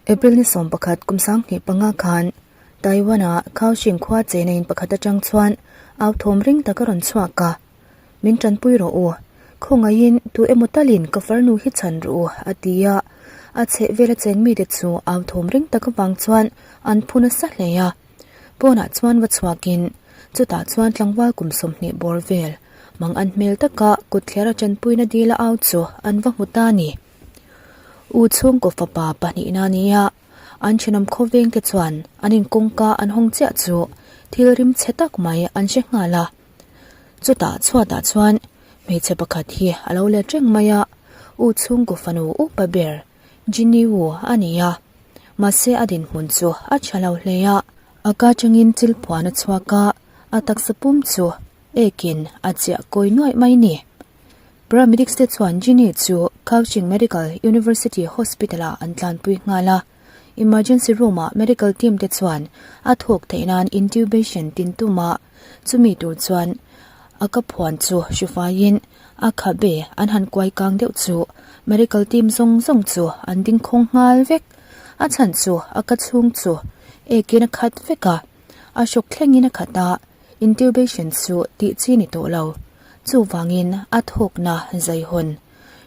April ni 11 kum 2005 khan Taiwan-a Kaohsiung khua chena in pakhat atang chuan au thawm ring tak a rawn chhuak a, Min tanpui rawh u, khawngaihin tu emaw talin ka farnu hi chhan rawh u, a ti a. A chheh vela chen mite chu au thawm ring tak avang chuan an phu nasa hle a. Pawnah chuan va chhuakin chutah chuan tlangval kum 20 bawr vel mang an hmel taka kut thlera tanpuina dila au chu an va hmu ta a ni. U chhungkaw fapa pahnihna a ni a, an thenawm khawveng te chuan an inkawngka an hawng chiah chu thil rim chhe tak mai an hre nghal a. Chutah chhuatah chuan hmeichhe pakhat hi a lo let reng mai a, U chhungkaw fanu upa ber Jinny Wu a ni a. Mahse a dinhmun chu a tha lo hle a, a ka atangin thil phuan a chhuak a, a taksa pum chu ekin a chiah kawi nuaih mai ni. Paramedics te chuan Jinny chu Kaohsiung Medical University Hospital ah an tlanpui nghal a, emergency room ah medical team te chuan a thawk theih nan intubation tin tum a, chumi tur chuan a ka phuan chu hri faiin a khabe an han kuai kang deuh chu medical team zawng zawng chu an ding khawng nghal vek. A chhan chu a ka chhung chu ekin a khat vek a, a hrawk thlengin a khat a, intubation chu tih chi ni tawh lo. Chuvangin a thawkna zaihawn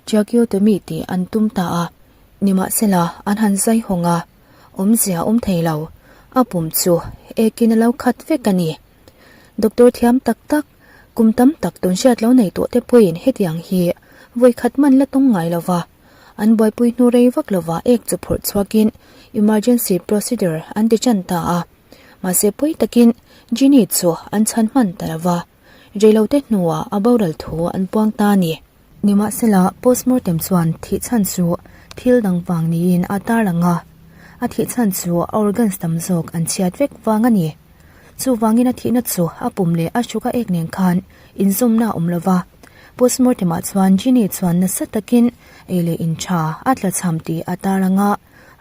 tracheotomy tih an tum ta a, nimahsela an han zaihawng a, awmzia awm thei lo, a pum chu ekin a lo khat vek a ni. Doctor thiam tak tak, kum tam tak tawn hriat lo nei tawh te pawhin hetiang hi vawi khat man la tawng ngai lo va, an buaipui hnu rei vak lova ek chu phurh chhuakin emergency procedure an ti tan ta a. Mahse pawi takin Ginny chu an chhan hman ta lo va, reilote hnuah a boral thu an puang ta a ni. Nimahsela, postmortem chuan thih chhan chu thil dang vang niin a tarlang a, a thih chhan chu a organs tam zawk an chhiat vek vang a ni. Chuvangin a thihna chu a pum leh a hruka ek nen khan inzawmna a awm lo va. Postmortem-ah chuan Ginny chuan nasa takin ei leh in tha a tlachham tih a tarlang a,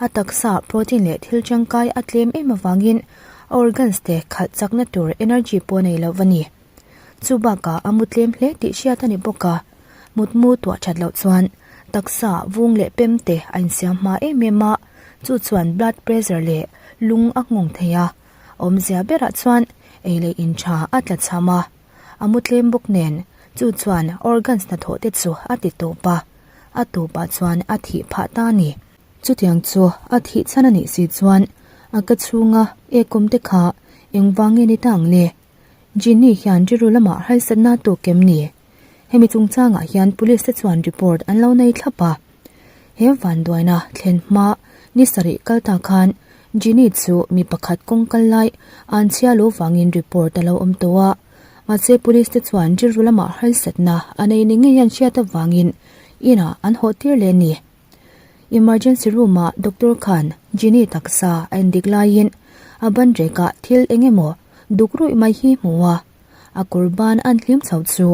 a taksa protein leh thil tangkai a tlem em avangin a organs te khalh chakna tur energy pawh nei lo a ni. Chu bakah a mu tlem hle tih hriat a ni bawk a, mutmu tuah that loh chuan taksa vung leh pem te a insiam hma em em a, chu chuan blood pressure leh lung a nghawng thei a, awmzia berah chuan ei leh in tha a tla chham a, a mu tlem bawk nen chu chuan organs hnathawh te chu a ti tawp a, a tawpah chuan a thih phah ta a ni. Chutiang chu a thih chhan a nih si chuan a ka chhunga ekawm te kha engvang nge ni ta ang le? Ginny hian rilru lamah harsatna a tawk em ni? Hemi chungchangah hian police te chuan report an lo nei thlap a. He vanduaina thlen hma ni sarih kal ta khan Ginny chu mi pakhat kawng kal lai an chhia lo vangin report a lo awm tawh a. Mahse police te chuan rilru lamah harsatna a nei ni ngei an hriat avangin inah an hawh tir leh a ni. Emergency room ah doctor khan Ginny taksa a endik laiin a ban rekah thil eng emaw duk ruih mai hi hmu a, a kawr ban an hlim chho chu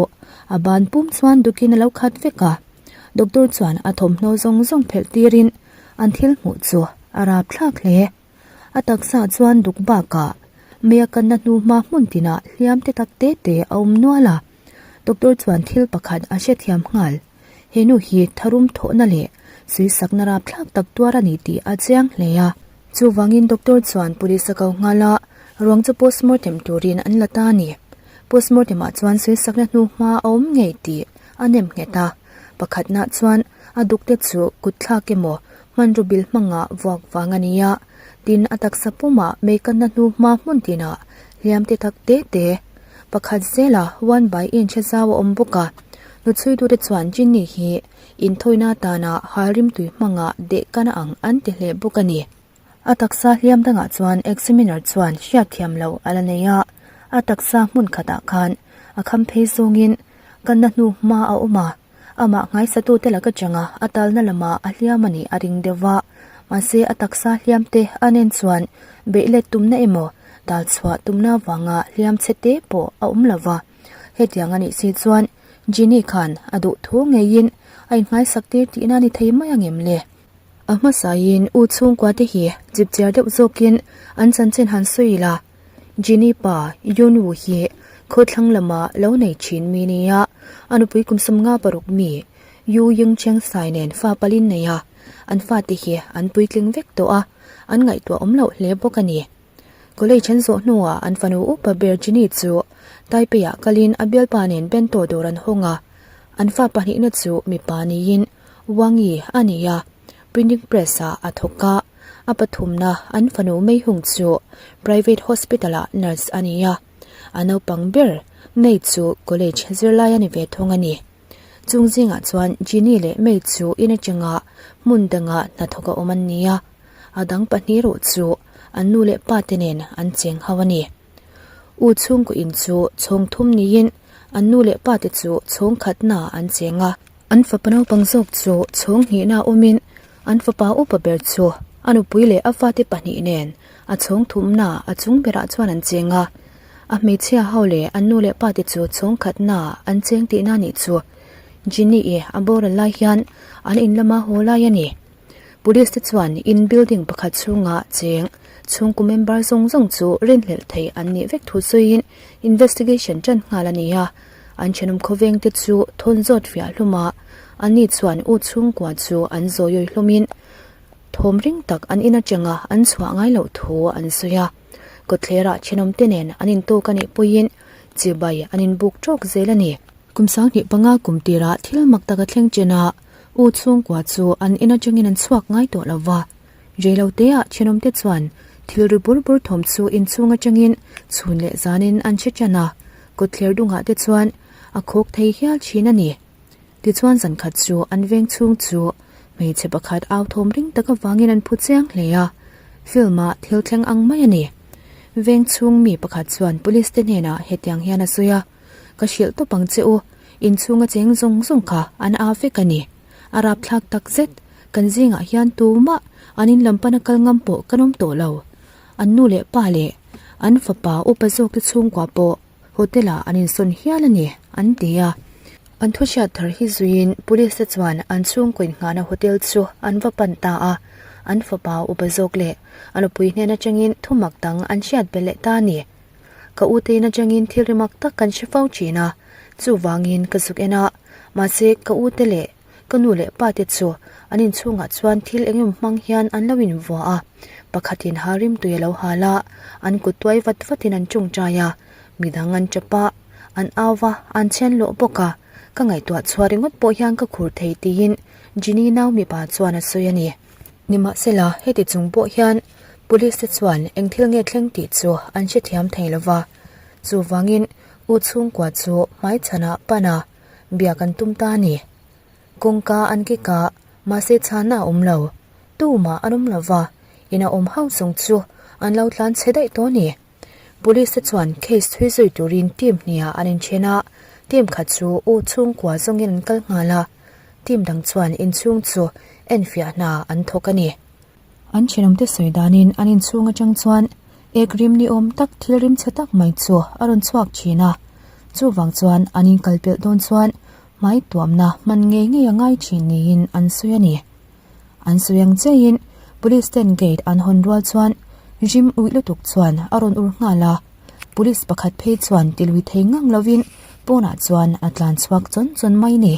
a ban pum chuan dukin a lo khat vek a. Doctor chuan a thawmhnaw zawng zawng phelh tirin an thil hmuh chu a rap thlak hle. A taksa chuan duk bakah mei a kanna hnu hma hmun tinah hliam te tak te te a awm nual a. Doctor chuan thil pakhat a hrethiam nghal. He nu hi tharum thawhna leh suisakna rapthlak tak tuar a ni tih a chiang hle a. Chuvangin doctor chuan police a ko nghal a, ruang chu postmortem turin an la ta a ni. Postmortem ah chuan suisakna hnu hma a awm ngei tih a nem nghet a. Pakhatna chuan a dukte chu kut thlak emaw hmanraw bil hmanga vuak vang a ni a, tin a taksa pumah meikanna hnu hma hmun tinah hliam te tak te te pakhat zela one by inch a zau a awm bawk a. Hnuchhuitute chuan Ginny hi inthawina atana halrim tui hmanga deh kana ang an ti hle bawk a ni. A taksa hliam dangah chuan examiner chuan hriatthiam loh a la nei a, a taksa hmun khatah khan a kham phei zawngin kanna hnu hma a awm a, amah nghaisatute laka changa a talna lamah a hliam a nih a ring deuh va, mahse a taksa hliam te a nen chuan beih let tumna emaw tal chhuah tumna avanga hliam chhe te pawh a awm lo va. Hetiang a nih si chuan Ginny khan a duh thu ngeiin a inhngaisak tir tihna a ni thei mai angem le? A hmasain u chhungkua te hi chip chiar deuh zawkin an chanchin han sawi ila, Ginny pa Yunwu hi khawthlang lama lo nei thin mi nia, a nupui kum 56 mi Yu Yingcheng Sai nen fa palin nei a. An fate hi an puitling vek tawh a, an ngaihtuah awm loh hle bawk a ni. College an zawh hnuah an fanu upa ber Ginny chu Taipei-ah kalin a bialpa nen bento dawr an hawng a. An fa pahnihna chu mipa niin Wang Yi a ni a, printing press-ah a thawk a. A pathumna an fanu Mei Hung chu private hospital-ah nurse a ni a. A naupang ber Mei chu college zirlai a ni ve thung a ni. Chung zingah chuan Ginny leh Mei chu in atanga hmun danga hnathawk a awm an ni a. A dang pahnih erawh chu an nu leh pa te nen an cheng ho a ni. U chhungkaw in chu chhawng thum niin an nu leh pa te chu chhawng khatna an cheng a. An fapa naupang zawk chu chhawng hnihna awmin an fapa upa ber chu a nupui leh a fate pahnih nen a chhawng thumna a chung berah chuan an cheng a. A hmeichhia ho leh an nu leh pa te chu chhawng khatna an cheng tihna nih chu Ginny-i a boral lai hian an in lama haw lai a ni. Police te chuan in building pakhat chhunga cheng chhungkaw member zawng zawng chu rinhlelh thei an nih vek thu sawiin investigation tan nghal a ni a. An thenawm khawveng te chu thawn zawt fiah hlawm a, anni chuan u chhungkua chu an zawiawi hlawmin thawm ring tak an in atanga an chhuah ngai loh thu an sawi a. Kawtthlerah thenawm te nen an intawk a nih pawhin chibai an inbuk tawk zel a ni. Kum 2005 kum tirah thil mak taka thleng chen a, U chhungkua chu an in atangin an chhuak ngai tawh lo va. Reiloteah thenawmte chuan thil ri bur bur thawm chu inchhung atangin chhun leh zanin an hre tan a, kawtthler dungah te chuan a khawk thei hial thin a ni. Tichuan zankhat chu an veng chhung chu hmeichhe pakhat au thawm ring tak avangin an phu chiang hle a, film-ah thil thleng ang mai a ni. Veng chhung mi pakhat chuan police te hnenah hetiang hian a sawi a. Ka hrilh tawp ang che u, inchhunga cheng zawng zawng kha an aa vek a ni. A rapthlak tak zet, kan zingah hian tumah an in lam pana kal ngam pawh kan awm tawh lo. An nu leh pa leh an fapa upa zawkte chhungkua pawh hotel ah an insawn hial a ni, an ti a. An thuhriat thar hi zuiin police te chuan an chhungkaw innghahna hotel chu an va pan ta a, an fapa upa zawk leh a nupui hnen atangin thumak dang an hriat belh leh ta a ni. Ka u te in atangin thil ri mak tak kan hre fo thin a, chuvangin ka zuk en a, mahse ka u te leh ka nu leh pa te chu an inchhungah chuan thil eng emaw hmang hian an lo invuah a, pakhatin ha rimtui a lo hal a, an kut tuai vat vatin an tawngtai a, midang an tap a, an au va, an chhian lawh bawk a, ka ngaihtuah chhuah ringawt pawh hian ka khur thei tiin Ginny nau mipa chuan a sawi a ni. Nimahsela, heti chung pawh hian Police te chuan eng thil nge thleng tih chu an hrethiam thei lo va, chuvangin U chhungkua chu hmaichhanah pan a, biak an tum ta a ni. Kawngka an kik a, mahse chhana a awm lo. Tumah an awm lo va, ina awm hauh zawng chu an lo tlan chhe daih tawh a ni. Police te chuan case thui zui turin team hniah an inthen a, team khat chu U chhungkua zawngin an kal nghal a, team dang chuan inchhung chu enfiah hna an thawk a ni. An thenawmte sawi danin an inchhung atang chuan ek rim ni awm tak thil rim chhe tak mai chu a rawn chhuak thin a, chuvang chuan an inkal pelh dawn chuan hmai tuamna hman ngei ngei a ngai thin niin an sawi a ni. An sawi ang chiahin Police ten gate an hawn rual chuan rim uih lutuk chuan a rawn ur nghal a, Police pakhat phei chuan tilui thei ngang lovin pawnah chuan a tlan chhuak chawn chawn mai ni.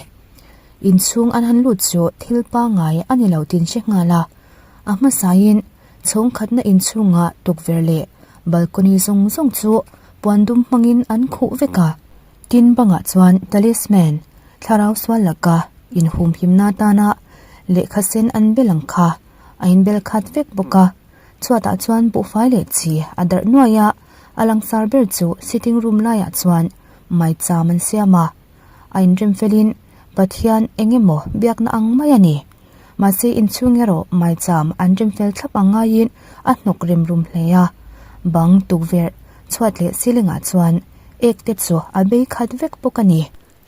Inchhung an han lut chu thil pangngai a ni lo tin hre nghal a, a hmasain chhawng khatna inchhungah tukverh leh balcony zawng zawng chu puan dum hmangin an khuh vek a. Tin bangah chuan talisman, thlarau sual laka inhumhimna atana lehkha sen an bel ang kha a inbel khat vek bawk a. Chhuatah chuan buhfai leh chi a darh nuai a, a langsar ber chu sitting room laiah chuan maicham an siam a. A inrem felin Pathian eng emaw biakna ang mai a ni. Mahse inchhung erawh maicham an rem fel thlap ang ngaiin a hnawk rem rum hle a. Bang tukverh chhuat leh ceiling ah chuan ek te chu a bei khat vek bawk a ni.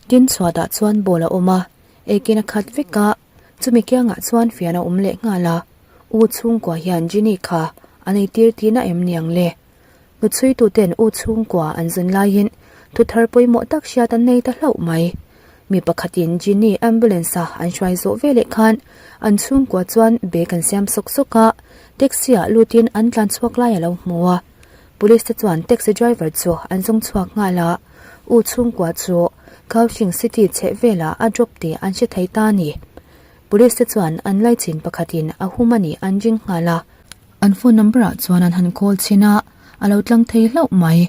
Tin chhuatah chuan ball a awm a, ekin a khat vek a, chumi kiangah chuan fian a awm leh nghal a. U chhungkua hian Ginny kha a nei tir tihna em niang le? Hnuchhuituten U chhungkua an zun laiin thu thar pawimawh tak hriat an nei ta hlauh mai. Mi pakhatin Ginny ambulance-a an hruai zawh veleh khan an chhungkua chuan bag an siam sawk sawk a, taxi-ah lutin an tlan chhuak lai a lo hmu a. Police te chuan taxi driver chu an zawng chhuak nghal a, U chhungkua chu Kaohsiung City chhehvelah a drop tih an hre thei ta a ni. Police te chuan an laichin pakhatin a hum a nih an ring nghal a. An phone number ah chuan an han call chhin a, a lo tlang thei hlauh mai.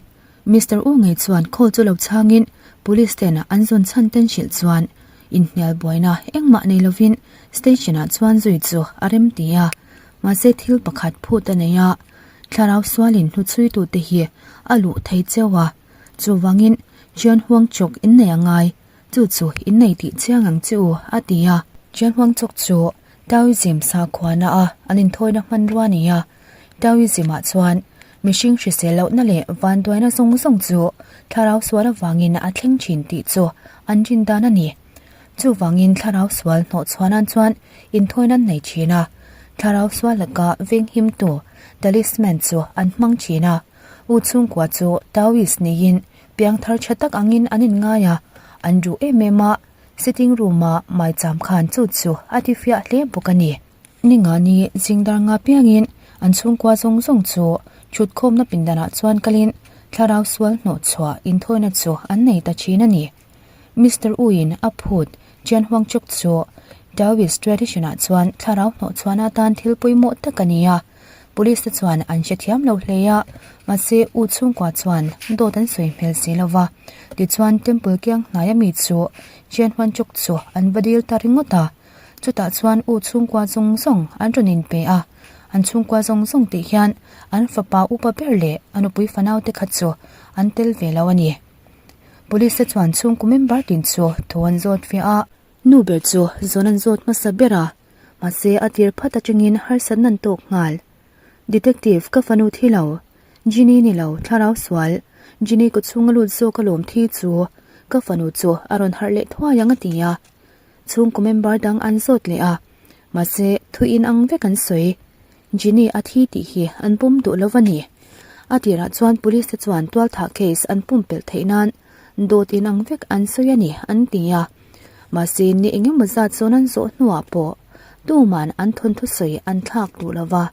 Mister U ngei chuan call chu lo chhangin police ten an zawn chhan ten hrilh chuan inhnial buaina engmah nei lovin station ah chuan zui chu a rem ti a. Mahse thil pakhat phut a nei a, thlarau sualin hnuchhuitute hi a luh thei cheu a, chuvangin Jian Huang Chok innei a ngai. Chu chu innei tih chiang ang che u, a ti a. Jian Huang Chok chu Taoism sakhuana a an inthawina hmanrua a ni a. Taoism-ah chuan mihring hrisel lohna leh vanduaina zawng zawng chu thlarau sual avangin a thleng thin tih chu an rin dan a ni. Chuvangin thlarau sual hnawh chhuah nan chuan inthawina an nei thin a. Thlarau sual laka venghimtu talisman chu an hmang thin a. U chhungkua chu Taoist niin piangthar tha tak angin an inngai a, an duh em em a, sitting room-a maicham khan chu chu a ti fiah hle bawk a ni. Ninga ni zingdar nga piangin an chhungkua zawng zawng chu thutkhawmna pindanah chuan kalin thlarau sual hnawh chhuah inthawina chu an nei ta thin a ni. Mister U-in a phut Jian Huang Chuk chu Taoist tradition-ah chuan thlarau hnawh chhuahna atan thil pawimawh tak a ni a. Police te chuan an hrethiam lo hle a, mahse U chhungkua chuan dawt an sawi hmel si lo va. Tichuan temple kiang hnaia mi chu Jian Huan Chuk chu an va dil ta ringawt a. Chutah chuan U chhungkua zawng zawng an rawn inpe a, an chhungkua zawng zawng tih hian an fapa upa ber leh a nupui fanau te kha chu an tel ve lo a ni. Police te chuan chhungkaw member tin chu thu an zawt fiah a. Nu ber chu zawn an zawt hmasa ber a, mahse a tir phat atangin harsatna an tawk nghal. Detective ka fanu thi lo, Ginny ni lo, thlarau sual, Ginny kaw chhunga lut zawk alawm thi chu ka fanu chu a rawn harh leh thuai ang a ti a. Chhungkaw member dang an zawt leh a, mahse thu in ang vek an sawi. Ginny a thi tih hi an pawm duh lo a ni. A tirah chuan police te chuan tualthah case an pumpelh theih nan dawt in ang vek an sawi a ni an ti a. Mahse ni eng emaw zat zawn an zawh hnuah pawh tuman an thawnthu sawi an thlak duh lo va.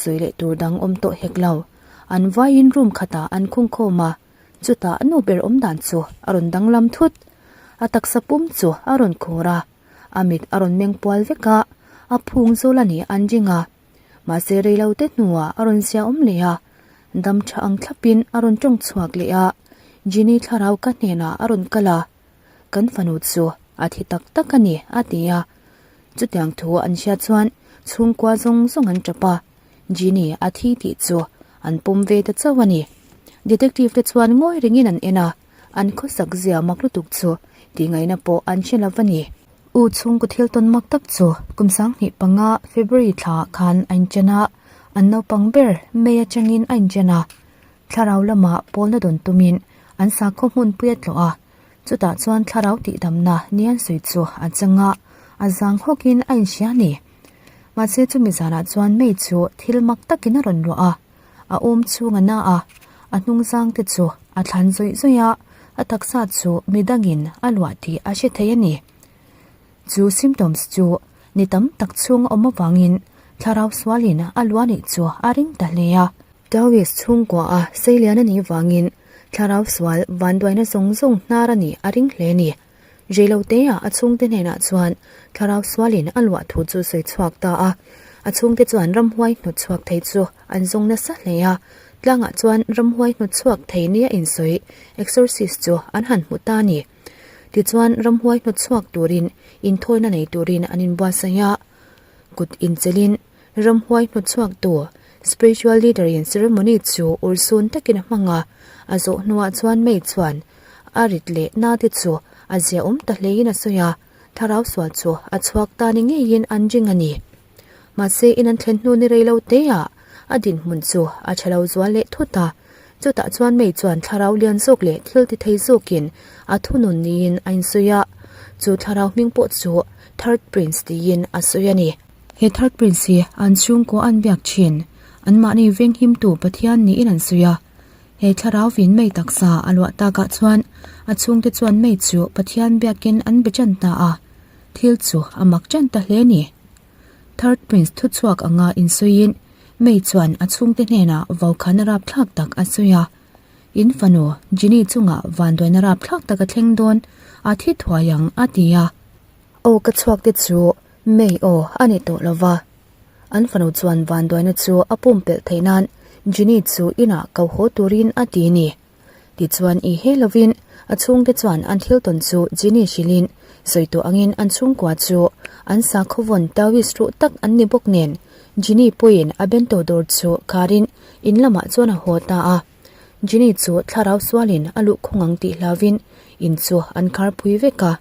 Sawi leh tur dang awm tawh hek lo. An vaiin room khatah an khungkhawm a, chutah nu ber awm dan chu a rawn danglam thut. A taksa pum chu a rawn khur a. A mit a rawn meng pual vek a, a phung zawl a ni an ring a. Mahse reilo te hnuah a rawn zia awm leh a, dam tha ang thlapin a rawn tawng chhuak leh a, Ginny thlarau ka hnenah a rawn kal a, kan fanu chu a thi tak tak a ni a ti a. Chutiang thu an hriat chuan chhungkua zawng zawng an tap a, Ginny a thi tih chu an pawm ve ta chauh a ni. Detective te chuan ngawi rengin an en a. An khawsak zia mak lutuk chu tihngaihna pawh an hre lo va ni. U chhungkaw thil tawn mak tak chu kum 25 February thla khan a inchen a, an naupang ber May atangin a inchen a. Thlarau lamah pawlna dawn tumin an sakhaw hmunpui a tlawh a, chutah chuan thlarau tihdamna ni an sawi chu a chang a, a zang hawkin a inhria a ni. Mahse chumi zanah chuan May chu thil mak takin a rawn luah a. A awm chhung a na a, a hnung zang te chu a thlan zawih zawih a, a taksa chu midangin a luah tih a hre thei a ni. Chu symptoms chu ni tam tak chhung a awm avangin thlarau sualin a luah nih chu a ring ta hle a. Taoist chhungkua a seilian a nih vangin thlarau sual vanduaina zawng zawng hnar a nih a ring hle a ni. Reiloteah a chhungte hnenah chuan thlarau sualin a luah thu chu sawi chhuak ta a. A chhungte chuan ramhuai hnawt chhuak thei chu an zawng nasa hle a. Tlangah chuan ramhuai hnawt chhuak thei nia insawi exorcist chu an han hmu ta a ni. Tichuan ramhuai hnawt chhuak turin inthawina nei turin an inbuatsaih a. Kut inchelin ramhuai hnawt chhuaktu spiritual leader in ceremony chu urhsun takin a hmang a. A zawh hnuah chuan May chuan A rit leh na te chu a ziaawm ta hleiin a sawi a, thlarau sual chu a chhuak ta ni ngeiin an ring a ni. Mahse in an thlen hnu ni rei lo teah a dinhmun chu a tha lo zual leh thut a, chutah chuan May chuan thlarau lian zawk leh thil ti thei zawkin a thunun niin a insawi a, chu thlarau hming pawh chu Third Prince tiin a sawi a ni. He Third Prince hi an chhungkaw an biak thin, anmahni venghimtu Pathian niin an sawi a, He thlarau vin mei taksa a luah takah chuan a chhungte chuan mei chu Pathian biakin an be tan ta a, thil chu a mak tan ta hle a ni. Third Prince thuchhuak anga insawiin mei chuan a chhungte hnenah vaukhana rapthlak tak a sawi a, In fanu Ginny chungah vanduaina rapthlak tak a thleng dawn, a thi thuai ang a ti a. Aw ka chhuak te chu. May aw a ni tawh lo va. An fanu chuan vanduaina chu a pumpelh theih nan Ginny chu inah ko haw turin a ti ni. Tichuan i he lovin a chhungte chuan an thil tawn chu Ginny hrilhin sawi tawh angin an chhungkua chu an sakhaw vawn Taoist ruh tak an ni bawk nen Ginny pawhin a bento dawr chu kharin in lamah chuan a haw ta a. Ginny chu thlarau sualin a luh khawng ang tih hlauvin in chu an kharpui vek a,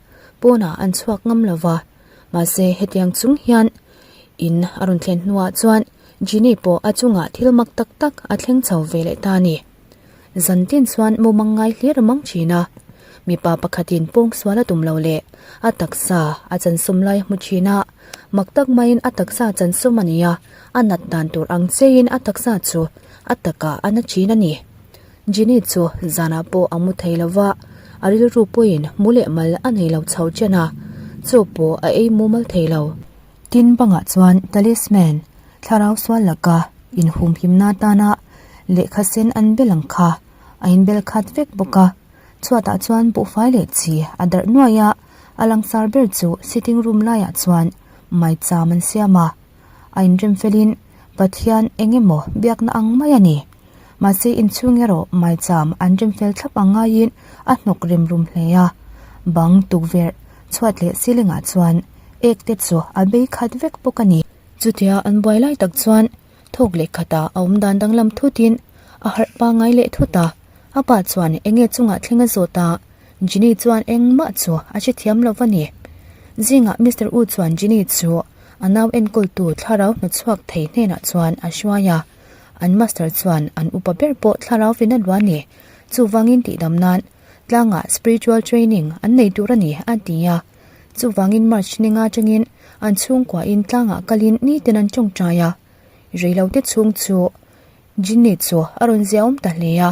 pawnah an chhuak ngam lo va. Mahse hetiang chung hian in a rawn thlen hnuah chuan Ginny pawh a chungah thil mak tak tak a thleng chho ve leh ta a ni. Zan tin chuan mumang ngai hlir a mang thin a, mipa pakhatin pawng sual a tum lo leh a taksa a chansawm lai a hmu thin a, mak tak maiin a taksa chansawm a ni a, a nat dan tur ang cheiin a taksa chu a takah a na thin a ni. Ginny chu zanah pawh a mu thei lo va, a rilru pawhin mu leh mal a nei lo chho chen a, chaw pawh a ei mumal thei lo. Tin bangah chuan talisman, thlarau sual laka inhumhimna atana lehkha sen an bel ang kha a inbel khat vek bawk a. Chhuatah chuan buhfai leh chi a darh nuai a, a langsar ber chu sitting room laiah chuan maicham an siam a. A inrem felin Pathian eng emaw biakna ang mai a ni. Mahse inchhung erawh maicham an rem fel thlap ang ngaiin a hnawk rem rum hle a. Bang tukverh chhuat leh ceiling ah chuan ek te chu a bei khat vek bawk a ni. Chutia an buai lai tak chuan thawk leh khatah a awm dan danglam thutin a harh pangngai leh thut a. A pa chuan enge chungah thleng a zawt a, Ginny chuan engmah chu a hrethiam lo va ni. Zingah Mister U chuan Ginny chu a nau enkawltu thlarau hnawchhuak thei hnenah chuan a hruai a. An master chuan an upa ber pawh thlarau vin a luah a ni. Chuvangin tihdam nan tlangah spiritual training an nei tur a ni a ti a. Chuvangin March ninga atangin an chhungkuain tlangah kalin nitin an tawngtai a. Reilote chhung chu Ginny chu a rawn ziaawm ta hle a.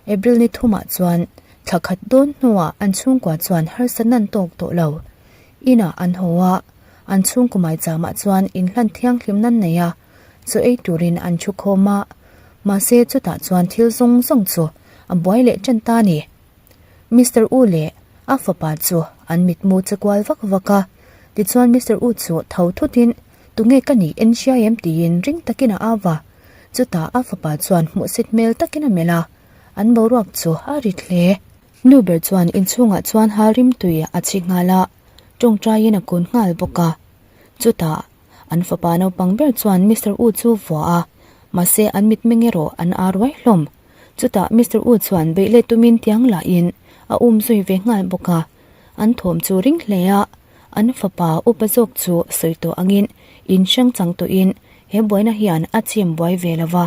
April ni thumah chuan thla khat dawn hnuah an chhungkua chuan harsatna an tawk tawh lo. Inah an haw a, an chhungkaw maichamah chuan inhlan thianghlimna an nei a, chaw ei turin an thu khawm a. Mahse chutah chuan thil zawng zawng chu a buai leh tan ta a ni. Mister U leh a fapa chu an mitmu che kual vak vak a, tichuan Mister U chu tho thutin tunge ka nih en hria em tiin ring takin a au va, chutah a fapa chuan hmuhsit hmel takin a melh a, an boruak chu a rit hle. Nu ber chuan inchhungah chuan hal rimtui a chhi nghal a, tawngtaiin a kun nghal bawk a, chutah An fapa naupang ber chuan Mister U chu vua a, mahse an mitmeng erawh an ar ruai hlawm. Chutah Mister U chuan beih let tumin tiang lahin a um zui ve nghal bawk a. An thawm chu ring hle a, an fapa upa zawk chu sawi tawh angin in hrang chang tawhin he buaina hian a chim buai ve lo va.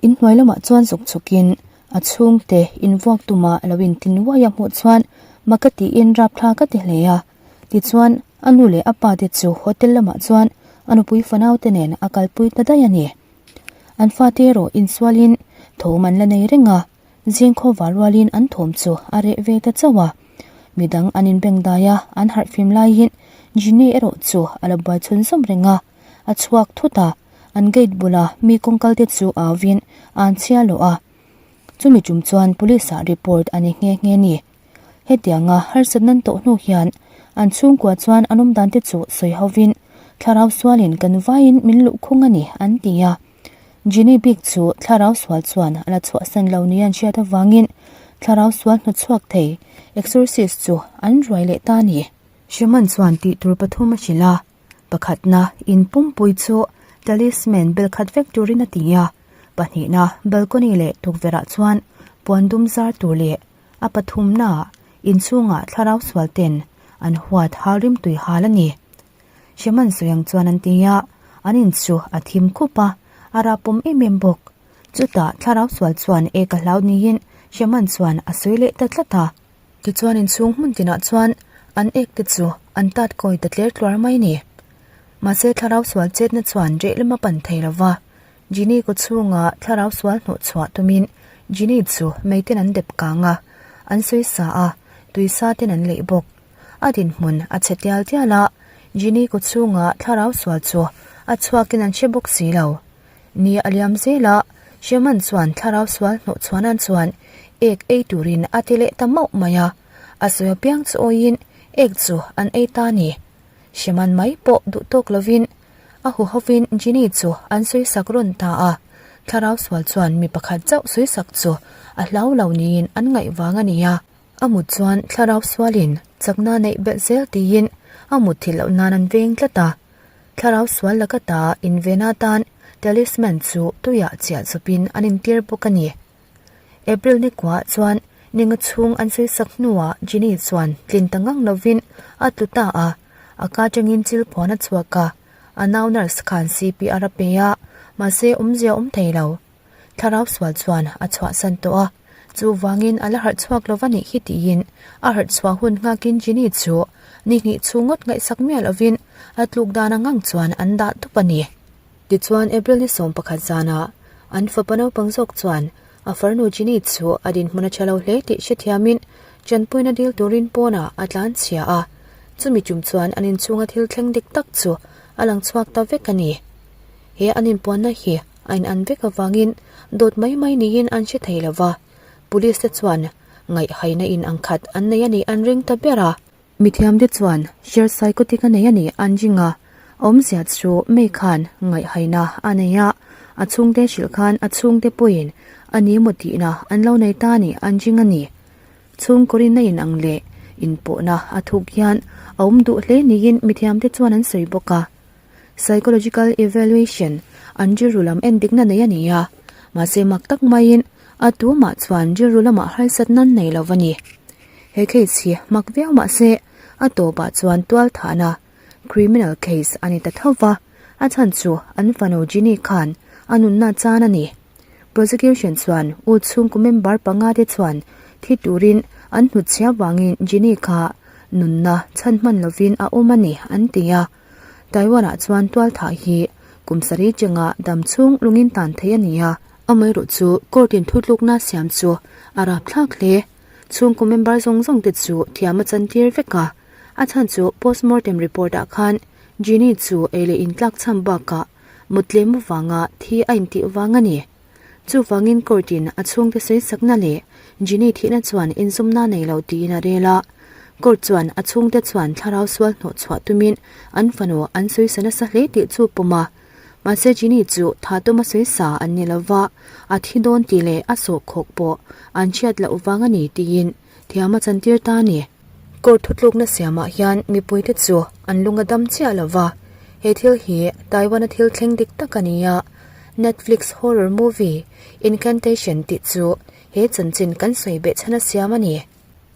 Inhnuai lamah chuan zuk chhukin a chhungte invuak tuma lo intin uai a hmuh chuan maka tiin rapthla ka ti hle a. Tichuan, a nu leh a pa te chu hotel lamah chuan a nupui fanau te nen a kalpui ta daih a ni. An fate erawh insualin thawm an la nei reng a, zingkhaw var rualin an thawm chu a reh ve ta chauh a. Midang an inbeng dai a, an harhfim laiin Ginny erawh chu a la buai chhunzawm reng a, a chhuak thut a, an gate bula mi kawngkal te chu auvin an chhia lawh a. Chumi tum chuan police ah report a ni nghe nghe ni. Hetianga harsat nan tawh hnu hian an chhungkua chuan an awmdan te chu sawi hovin thlarau sualin kan vaiin min luh khung a ni an ti a. Ginny bik chu thlarau sual chuan a la chhuahsan lo ni an hriat avangin thlarau sual hnawtchhuak thei exorcist chu an ruai leh ta a ni. Shaman chuan tih tur pathum a hrilh a, pakhatna in pumpui chu talisman bel khat vek turin a ti a, pahnihna balcony leh tukverhah chuan puan dum zar tur leh A pathumnaah inchhungah thlarau sual ten an huat hal rimtui hal a ni. Hreman sawiang chuan an ti a, an in chu a thim khup a, a rapawm em em bawk. Chutah thlarau sual chuan ek a hlau niin Hreman chuan a sawi leh ta tlat a. Tichuan inchhung hmun tinah chuan an ek te chu an tat kawi ta tler tluar mai a ni. Mahse thlarau sual chetna chuan reh lam a pan thei lo va, Ginny kaw chhunga thlarau sual hnawh chhuah tumin Ginny chu meiten an dep kang a, an sawi sa a, tui sa ten an leih bawk. A dinhmun a chhe tial tial a, Ginny kaw chhunga thlarau sual chu a chhuakin an hre bawk si lo. Ni a liam zel a, Sherman chuan thlarau sual hnawh chhuah nan chuan ek ei turin a ti leh ta mauh mai a, a sawi apiang chu awiin ek chu an ei ta a ni. Hreman mai pawh duh tawk lovin a huhovin Ginny chu an sawisak rawn ta a, thlarau sual chuan mi pakhat chauh sawisak chu a hlau lo niin an ngaih vang a ni a. A mut chuan thlarau sualin chakna neih belh zel tiin a mut thil loh nan an veng tlat a. Thlarau sual laka ta invena tan talisman chu tuiah chiah chawpin an intir bawk a ni. April ni kuah chuan ninga chhung an sawisak hnuah Ginny chuan tlin ta ngang lovin a tlu ta a, a ka atangin chil phuan a chhuak a, a nau nurse khan CPR a pe a, mahse awmzia awm thei lo. Thlarau sual chuan a chhuahsan tawh a, chuvangin a la harh chhuak lo va nih hi tiin a harh chhuah hun nghakin Ginny chu ni hnih chhung ngawt ngaihsak miah lovin a tluk dan ang ang chuan an dah tup a ni. Tichuan April ni 11 zanah an fapa naupang zawk chuan a farnu Ginny chu a dinhmun a tha lo hle tih hrethiamin tanpuina dil turin pawnah a tlan chhia a, chumi tum chuan an inchhunga thil thleng dik tak chu a lang chhuak ta vek a ni. He an inpuanna hi a in an vek avangin dawt mai mai niin an hre thei lo va, Police te chuan ngaihhaina in ang khat an nei a nih an ring ta ber a. Mithiamte chuan share psychotic a nei a nih an ring a, awmzia chu May khan ngaihhaina a nei a, a chhungte hrilh khan a chhungte pawhin a ni maw tihna an lo nei ta a nih an ring a ni. Chhungkawrin a in ang leh inpawhna a thuk hian a awm duh hle niin mithiamte chuan an sawi bawk a. Psychological evaluation an rilru lam en dikna nei a ni a, mahse mak tak maiin a tumah chuan rilru lamah harsatna an nei lo a ni. He case hi mak viau mahse a tawpah chuan tual thahna, criminal case, a ni ta tho va, a chhan chu an fanu Ginny khan a nunna chan a ni. Prosecution chuan u chhungkaw member panga te chuan thi turin an hnutchhia vangin Ginny kha nunna chhan hman lovin a awm a ni an ti a. Taiwan-ah chuan tual thah hi kum sarih chenga dam chhung lungin tan thei a ni a, amaherawh chu court-in thutlukna siam chu a rapthlak hle. Chhungkaw member zawng zawng te chu thiam a chantir vek a, a chhan chu postmortem report-ah khan Ginny chu ei leh intlak cham bakah mut tlem avanga thi a intih vang a ni. Chuvangin court-in a chhungte sawisakna leh Ginny thihna chuan inzawmna nei lo tiin a rel a. Court chuan a chhungte chuan thlarau sual hnawh chhuah tumin an fanu an sawisa nasa hle tih chu pawm a. Mahse Ginny chu tha tuma sawisa an ni lova, a thi dawn tih leh a sawhkhawk pawh an hriat loh vang a ni tiin thiam a chantir ta a ni. Court thutlukna siamah hian mipuite chu an lung a dam chiah lo va, he thil hi Taiwan-a thil thleng dik tak a ni a, Netflix horror movie Incantation tih chu he chanchin kan sawi beh chhan a siam a ni.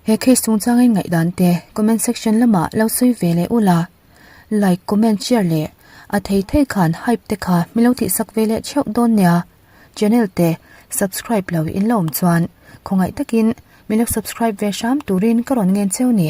He case chungchangin ngaihdan te comment section lamah lo sawi ve leh ula. Like, comment, share leh a thei thei khan hype te kha min lo tihsak ve leh theuh dawn nia. Channel te subscribe lo in la awm chuan khawngaih takin min lo subscribe ve hram turin ka rawn ngen cheu ni.